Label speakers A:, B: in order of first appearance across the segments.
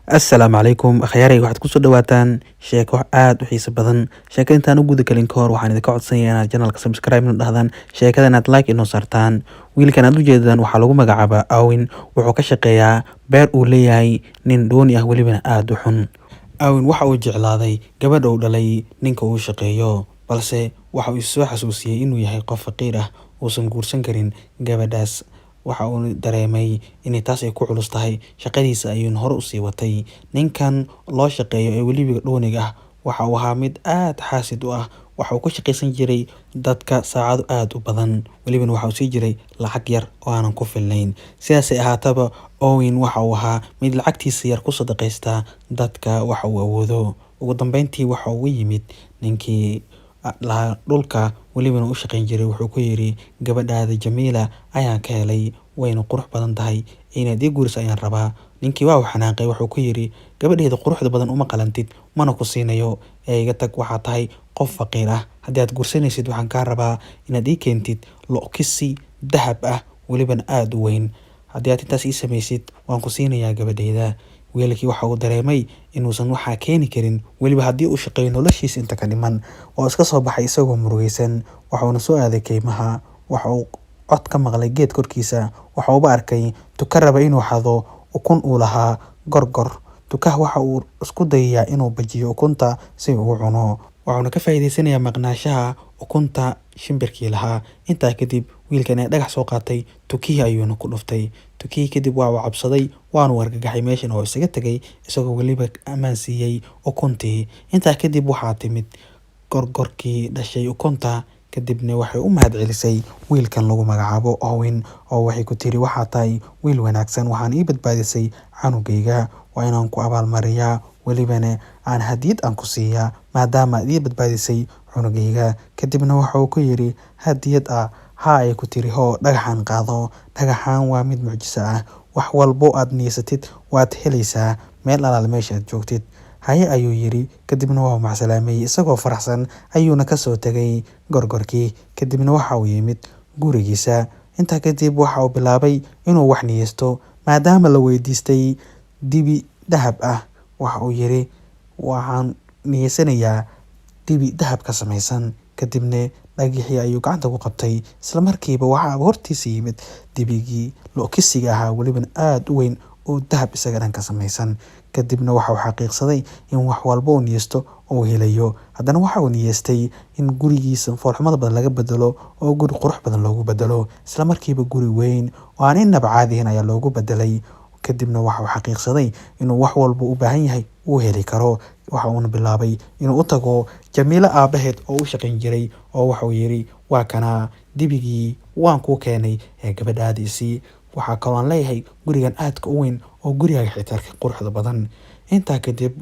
A: Assalaamu calaykum akhyaarey, waxaad kusoo dhawaataan sheeko aad u xiiso badan. Sheeko intaan u guda gelin ka hor, waxaan idinka codsanayaa inaad channelka subscribe ino dhahdaan, sheekada inaad like inoo saartaan. Wiilkan aad ujeedaan waxaa lagu magacaabaa Awin. Wuxuu ka shaqeeyaa beer uu leeyahay nin dhooni ah, welibana aada u xun. Awin waxa uu jeclaaday gabadha uu dhalay ninka uu shaqeeyo, balse waxa uu soo xasuusiyey inuu yahay qof faqiir ah, uusan guursan karin gabadhaas. Waxa uu dareemay inay taas ay ku culus tahay, shaqadiisa ayuuna hore usii watay. Ninkan loo shaqeeyo ee weliba dhooniga ah waxa uu ahaa mid aad xaasid u ah. Waxa uu ku shaqaysan jiray dadka saacado aad u badan, welibana waxa uu sii jiray lacag yar oo aanan ku filnayn. Sidaasay ahaataba, Owen waxa uu ahaa mid lacagtiisa yar ku sadaqaysta dadka waxa uu awoodo. Ugu dambeyntii waxa uu yimid ninkii lahaa dhulka, welibana u shaqayn jiray. Wuxuu ku yiri, "Gabadhaada Jamiila ayaan ka helay, wayna qurux badan tahay, inaad ii guuriso ayaan rabaa." Ninkii waa uu xanaaqay. Wuxuu ku yiri, "Gabadheyda quruxda badan uma qalantid, mana ku siinayo, ee iga tag, waxaa tahay qof faqiir ah. Haddii aad guursanaysid, waxaan kaa rabaa inaad ii keentid lo' dahab ah, welibana aada u weyn. Haddii aad intaas ii samaysid, waan ku siinayaa gabadheyda." Wiilkii waxa uu dareemay inuusan waxaa keeni karin, weliba haddii uu shaqeeyo noloshiisa inta ka dhiman. Oo iska soo baxay isagoo murugaysan. Waxuuna soo aaday keymaha. Waxa uu cod ka maqlay geed korkiisa. Waxa uuba arkay tuka raba inuu xado ukun uu lahaa gorgor. Tukaha waxa uu isku dayayaa inuu bajiyo ukunta si uu u cuno, wuxuuna ka faa'iidaysanayaa maqnaanshaha ukunta shimbirkii lahaa. Intaa kadib wiilkan ayaa dhagax soo qaatay, tukihii ayuuna ku dhuftay. Tukihii kadib waa uu cabsaday, waanu argagaxay, meeshana waa isaga tegay, isagoo weliba ammaan siiyey ukuntii. Intaa kadib waxaa timid gorgorkii dhashay ukunta. Kadibna waxay u mahadcelisay wiilkan lagu magacaabo Owen, oo waxay ku tiri, "Waxaa tahay wiil wanaagsan, waxaan ii badbaadisay canugayga. Waa inaan ku abaalmariyaa, welibana aan hadiyad aan ku siiyaa, maadaama aad ii badbaadisay cunugayga." Kadibna waxa uu ku yiri, "Hadiyad ah?" "Haa," ay ku tiri. "Hoo, dhagaxan qaado. Dhagaxan waa mid mucjiso ah. Wax walbo aad niyeysatid waad helaysaa, meel alaale meesha aad joogtid." "Haye," ayuu yiri. Kadibna waa macsalaameeyey. Isagoo faraxsan ayuuna kasoo tegay gorgorkii. Kadibna waxa uu yimid gurigiisa. Intaa kadib waxa uu bilaabay inuu wax niyeysto. Maadaama la weydiistay dibi dahab ah, waxa uu yiri, "Waxaan niyeysanayaa dibi dahab ka samaysan." Kadibna dhagixii ayuu gacanta ku qabtay. Isla markiiba waxaa hortiisa yimid dibigii lo'kisiga ahaa, welibana aada u weyn oo dahab isaga dhan ka samaysan. Kadibna waxa uu xaqiiqsaday in wax walba uu niyeysto uu helayo. Haddana waxa uu niyeystay in gurigiisa foolxumada badan laga bedelo oo guri qurux badan loogu bedelo. Isla markiiba guri weyn oo aan inaba caadi ahayn ayaa loogu bedelay. Kadibna waxa uu xaqiiqsaday inuu wax walba u baahan yahay uu heli karo. Waxa uuna bilaabay inuu u tago Jamiilo aabaheed oo u shaqayn jiray, oo waxa uu yiri, "Waa kanaa dibigii waan kuu keenay ee gabadhaadiisii. Waxaa kaloo aan leeyahay gurigan aadka u weyn oo gurigaaga xitaa ka quruxda badan." Intaa kadib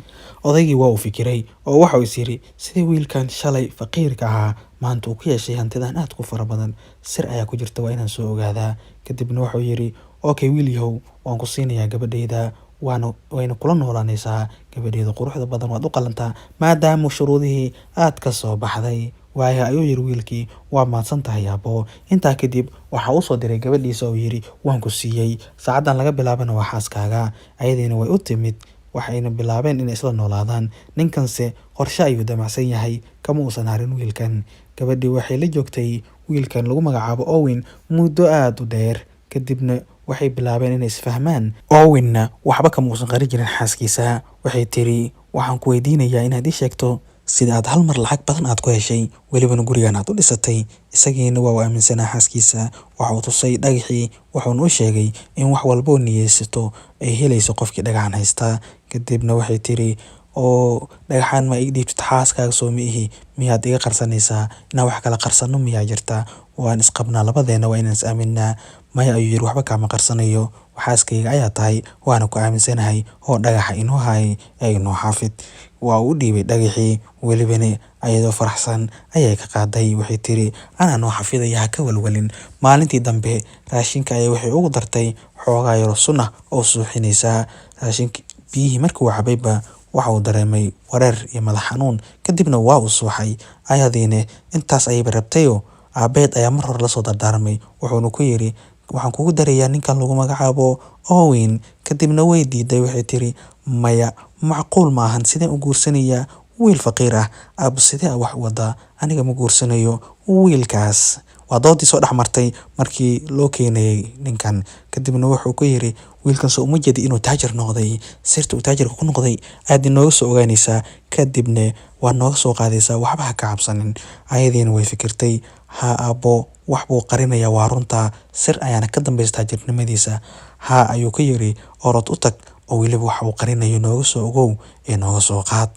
A: odaygii waa uu fikiray, oo waxa uu is yiri, "Sidee wiilkan shalay faqiirka ahaa maanta uu ku yeeshay hantidan aadka u fara badan? Sir ayaa ku jirta, waa inaan soo ogaadaa." Kadibna wuxuu yiri, "Okay, wiil yahow, waan ku siinayaa gabadhayda, waana wayna kula noolaanaysaa gabadheeda quruxda badan. Waad u qalantaa maadaama shuruudihii aad ka soo baxday." "Waaya," ayuu yiri wiilkii, "waa mahadsan tahay, aabbo." Intaa kadib waxa uu soo diray gabadhiisa oo yiri, "Waan ku siiyey, saacaddan laga bilaabana waa xaaskaaga." Ayadiina way u timid, waxayna bilaabeen inay isla noolaadaan. Ninkanse qorshe ayuu damacsan yahay, kama uusan harin wiilkan. Gabadhii waxay la joogtay wiilkan lagu magacaabo Owen muddo aada u dheer. Kadibna waxay bilaabeen inay isfahmaan. Owenna waxba kama uusan qarin jirin xaaskiisa. Waxay tiri, "Waxaan ku weydiinayaa inaad ii sheegto sida aad hal mar lacag badan aad ku heshay, welibana gurigan aad u dhisatay." Isagiina waa uu aaminsanaa xaaskiisa. Waxa uu tusay dhagaxii, wuxuuna u sheegay in wax walba oo niyeysato ay helayso qofkii dhagaxan haystaa. Kadibna waxay tiri, "Oo dhagaxan ma ii dhiibtid? Xaaskaaga soo ma ihi? Miyaad iga qarsanaysaa? Inaan wax kala qarsano miyaa jirta? Waan isqabnaa labadeena, waa inaan is aaminaa." "Maya," ayuu yiri, "waxba kaama qarsanayo, xaaskayga ayaa tahay, waana ku aaminsanahay. Oo dhagaxa inoo haay ee inoo xaafid." Waa uu u dhiibay dhagaxii, welibana ayadoo faraxsan ayay ka qaaday. Waxay tiri, "Anaa noo xafidaya, ha ka walwalin." Maalintii dambe raashinka ayay waxay ugu dartay xoogaa yaro sun ah oo suuxinaysa raashinka. Biyihii markii uu cabayba, waxa uu dareemay wareer iyo madax xanuun. Kadibna waa uu suuxay. Ayadiina intaas ayayba rabtayo. Aabaheed ayaa mar hore lasoo dardaarmay, wuxuuna ku yiri, Waxaan kugu darayaa ninkan lagu magacaabo Owen. Kadibna way diiday, waxay tiri maya, macquul maahan, sideen u guursanayaa wiil faqiir ah? Aabbo, sidee wax u wadaa? Aniga ma guursanayo wiilkaas. Waa doodii soo dhex martay markii loo keenayay ninkan. Kadibna wuxuu ku yiri, wiilkan soo uma jeedi inuu taajir noqday? Sirta uu taajirka ku noqday aad inooga soo ogaanaysaa, kadibna waa nooga soo qaadaysaa, waxba ha ka cabsanin. Ayadiina way fikirtay, ha aabbo, wax buu qarinayaa, waa runtaa, sir ayaana ka dambaysa taajirnimadiisa. Ha, ayuu ku yiri, orod u tag oo weliba waxa uu qarinayo nooga soo ogow ee nooga soo qaad.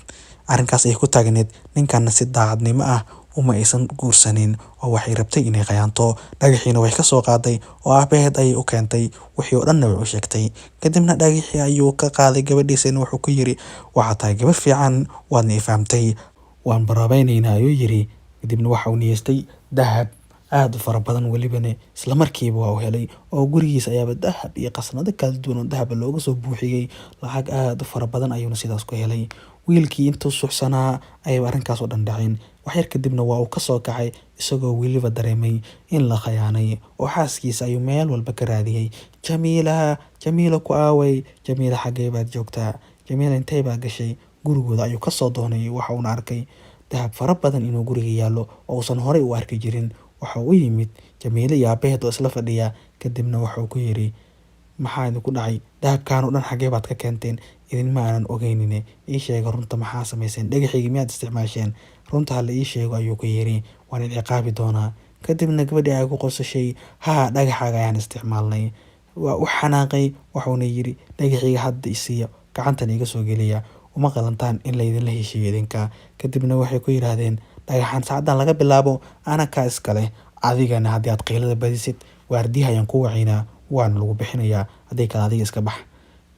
A: Arrinkaas ayay ku taagneed. Ninkanna si daacadnimo ah uma aysan guursanin oo waxay rabtay inay khayaanto. Dhagaxiina way ka soo qaaday oo aabaheed ayay u keentay, wixii oo dhanna way u sheegtay. Kadibna dhagaxii ayuu ka qaaday gabadhiisana, wuxuu ku yiri, waxaad tahay gabar fiican, waadna i fahamtay, waan baraabaynaynaa, ayuu yiri. Kadibna waxa uu niyeystay dahab aad u fara badan, welibana isla markiiba waa uu helay oo gurigiisa ayaaba dahab iyo qasnado kala duwan oo dahab looga soo buuxiyey. Lacag aad u fara badan ayuuna sidaas ku helay. Wiilkii intuu suuxsanaa ayay arrinkaas oo dhan dhaceen. Wax yar kadibna waa uu ka soo kacay, isagoo weliba dareemay in la khayaanay, oo xaaskiisa ayuu meel walba ka raadiyey. Jamiila, Jamiila, ku aaway? Jamiila, xaggee baad joogtaa? Jamiila, intee baa gashay? Gurigooda ayuu ka soo doonay, waxa uuna arkay dahab fara badan inuu guriga yaallo oo uusan horey u arki jirin. Waxa uu u yimid Jamiila iyo aabaheed oo isla fadhiya. Kadibna wuxuu ku yiri, maxaa idinku dhacay? Dahabkan oo dhan xaggee baad ka keenteen? Idinma aanan ogeynine, ii sheega runta, maxaa samayseen? Dhagaxayga miyaad isticmaasheen? Runta hala ii sheego, ayuu ku yiri, waan idin ciqaabi doonaa. Kadibna gabadhii ay ku qosashay, haa, dhagaxaaga ayaan isticmaalnay. Waa u xanaaqay, wuxuuna yiri, dhagaxayga hadda isiiya, gacantan iga soo geliya, uma qalantaan in laydinla heshiiyo idinka. Kadibna waxay ku yiraahdeen, dhagaxan saacadan laga bilaabo anakaa iska leh, adigana haddii aad qiilada badisid waardiyaha ayaan ku wacaynaa, waana lagu bixinayaa, haddii kale adiga iska bax.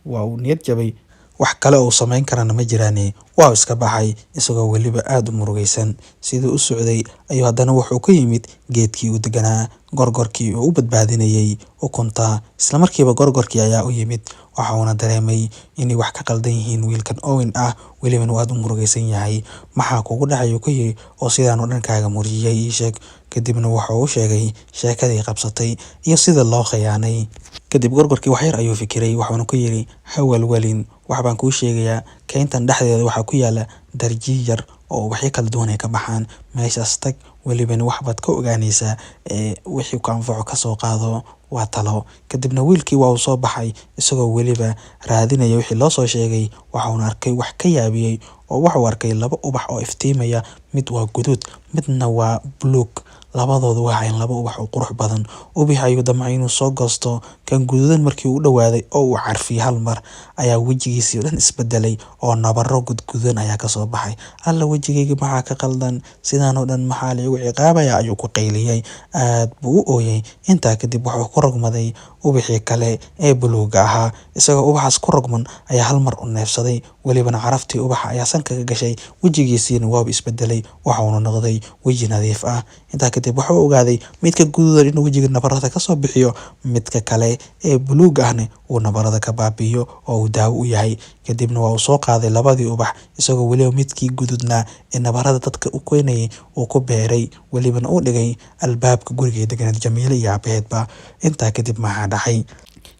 A: Waa uu niyad jabay, wax kale oo uu samayn karana ma jiraane, waa iska baxay isagoo weliba aad u murugaysan. Siduu u socday ayuu haddana wuxuu ka yimid geedkii uu deganaa gorgorkii oo u badbaadinayay ukunta. Isla markiiba gorgorkii ayaa u yimid, waxa uuna dareemay inay wax ka qaldan yihiin wiilkan Owen ah, welibana uu aad u murugaysan yahay. Maxaa kugu dhacay, uu ku yiri, oo sidaan oo dhan kaaga murjiyay? Ii sheeg. Kadibna wuxuu u sheegay sheekadii qabsatay iyo sida loo khiyaanay. Kadib gorgorkii wax yar ayuu fikiray, wuxuuna ku yiri, ha walwalin, wax baan kuu sheegayaa. Keyntan dhexdeeda waxaa ku yaala darji yar oo ubaxyo kala duwan ay ka baxaan. Meeshaas tag, welibana wax baad ka ogaanaysaa ee wixii ku anfaco ka soo qaado, waa talo. Kadibna wiilkii waa uu soo baxay isagoo weliba raadinaya wixii loo soo sheegay. Waxuuna arkay wax ka yaabiyey, oo wuxuu arkay laba ubax oo iftiimaya, mid waa guduud, midna waa buluug. Labadoodu waxay laba ubax oo qurux badan. Ubax ayuu damcay inuu soo goosto. Kan guduudan markii uu u dhawaaday oo uu carfiyay hal mar ayaa wejigiisii oo dhan isbedelay oo nabaro gudgudan ayaa ka soo baxay. Alla, wejigayga maxaa ka qaldan? Sidaan oo dhan maxaa la igu ciqaabaya, ayuu ku qayliyay. Aad buu u ooyay. Intaa kadib wuxuu ku rogmaday ubaxii kale ee buluugga ahaa. Isagoo ubaxaas ku rogman ayaa hal mar u neefsaday, welibana caraftii ubaxa ayaa sanka ka gashay, wejigiisiina waaba isbedelay, waxuuna noqday weji nadiif ah. Intaa kadib wuxuu ogaaday midka guduudan inuu wejiga nabarada ka soo bixiyo, midka kale ee buluugga ahna uu nabarada ka baabi'iyo oo uu daawo u yahay. Kadibna waa uu soo qaaday labadii ubax, isagoo weliba midkii gududnaa ee nabarada dadka u keenayay uu ku beeray, welibana uu dhigay albaabka guriga deganeed Jamiile iyo aabaheedba. Intaa kadib maxaa dhacay?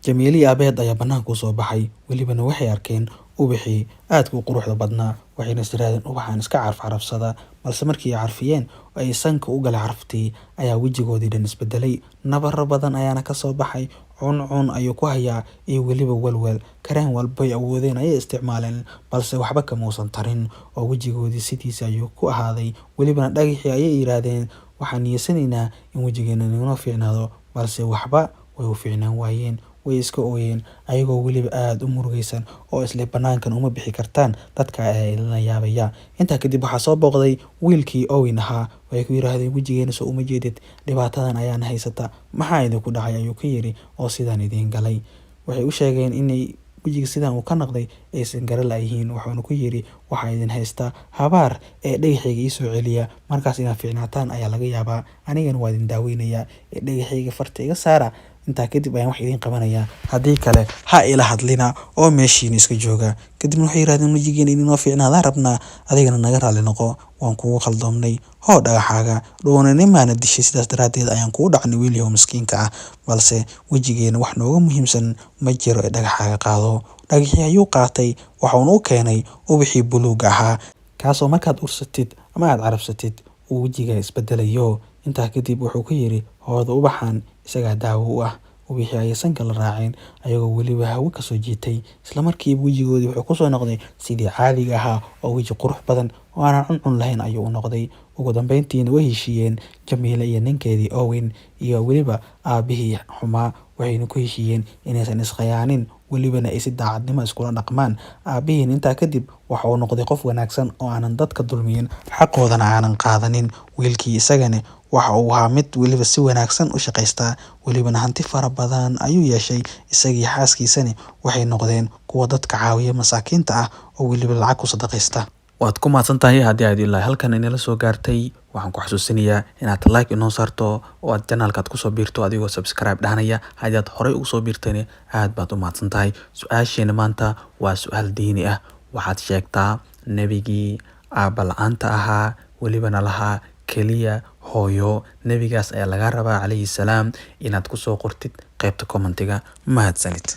A: Jamiile iyo aabaheed ayaa banaanka u soo baxay, welibana waxay arkeen ubaxii aadka u quruxda badnaa, waxayna is yiraahdeen ubaxan iska carf carafsada. Balse markii ay carfiyeen oo ay sanka u galay caraftii ayaa wejigoodii dhan isbedelay, nabaro badan ayaana ka soo baxay, cuncun ayuu ku hayaa iyo weliba walwal. Kareen walba ay awoodeen ayay isticmaaleen, balse waxba kama uusan tarin oo wejigoodii sidiisa ayuu ku ahaaday. Welibana dhagaxii ayay yiraahdeen waxaan niyeysanaynaa in wejigeena inoo fiicnaado, balse waxba way u fiicnaan waayeen. Way iska ooyeen ayagoo weliba aad u murugaysan oo isle banaankan uma bixi kartaan, dadka ayaa idinla yaabaya. Intaa kadib waxaa soo booqday wiilkii Owen ahaa. Waxay ku yiraahdeen wejigeena soo uma jeedid, dhibaatadan ayaana haysata, maxaa idinku dhacay, ayuu ku yiri, oo sidaan idiin galay? Waxay u sheegeen inay wejiga sidaan uu ka noqday aysan garan la'yihiin. Wuxuuna ku yiri, waxaa idin haysta habaar ee dhagaxayga ii soo celiya, markaas inaad fiicnaataan ayaa laga yaabaa, anigana waa idin daaweynayaa, ee dhagaxayga farta iga saara. Intaa kadib ayaan wax idiin qabanayaa, haddii kale ha ila hadlina oo meeshiina iska jooga. Kadibna waxay yiraahdeen, wejigeena inoo fiicnaadaan rabnaa, adigana naga raalli noqo, waan kugu khaldoomnay, hoo dhagaxaaga dhuunanimaana dishay, sidaas daraaddeed ayaan kugu dhacnay wiilyahow miskiinka ah, balse wejigeena wax nooga muhiimsan ma jiro ee dhagaxaaga qaado. Dhagaxii ayuu qaatay, waxauna u keenay ubaxii buluugga ahaa, kaasoo markaad ursatid ama aad carabsatid uu wejiga isbedelayo. Intaa kadib wuxuu ku yiri, hooda ubaxan isagaa daawo u ah. Ubixii ayay sanka la raaceen, ayagoo weliba hawo kasoo jiitay. Isla markiiba wejigoodii wuxuu kusoo noqday sidii caadiga ahaa, oo weji qurux badan oo aanan cuncun lahayn ayuu u noqday. Ugu dambeyntiina way heshiiyeen Jamiila iyo ninkeedii Owen iyo weliba aabihii xumaa, waxayna ku heshiiyeen inaysan iskhiyaanin, welibana ay si daacadnimo iskula dhaqmaan. Aabihiin intaa kadib waxa uu noqday qof wanaagsan oo aanan dadka dulmiyin, xaqoodana aanan qaadanin. Wiilkii isagana waxa uu ahaa mid weliba si wanaagsan u shaqaysta, welibana hanti fara badan ayuu yeeshay. Isagii xaaskiisana waxay noqdeen kuwa dadka caawiya masaakiinta ah oo weliba lacag ku sadaqaysta. Waad ku mahadsan tahay haddii aad ilaa halkan inala soo gaartay. Waxaan ku xasuusinayaa inaad like inoo saarto oo aad channelkaad kusoo biirto adigoo subscribe dhahanaya. Haddii aad horey ugu soo biirtayna, aad baad u mahadsan tahay. Su-aasheena maanta waa su-aal diini ah. Waxaad sheegtaa nebigii aabba la-aanta ahaa, welibana lahaa keliya hooyo. Nebigaas ayaa laga rabaa, calayhi salaam, inaad kusoo qortid qaybta commentiga. Mahadsanid.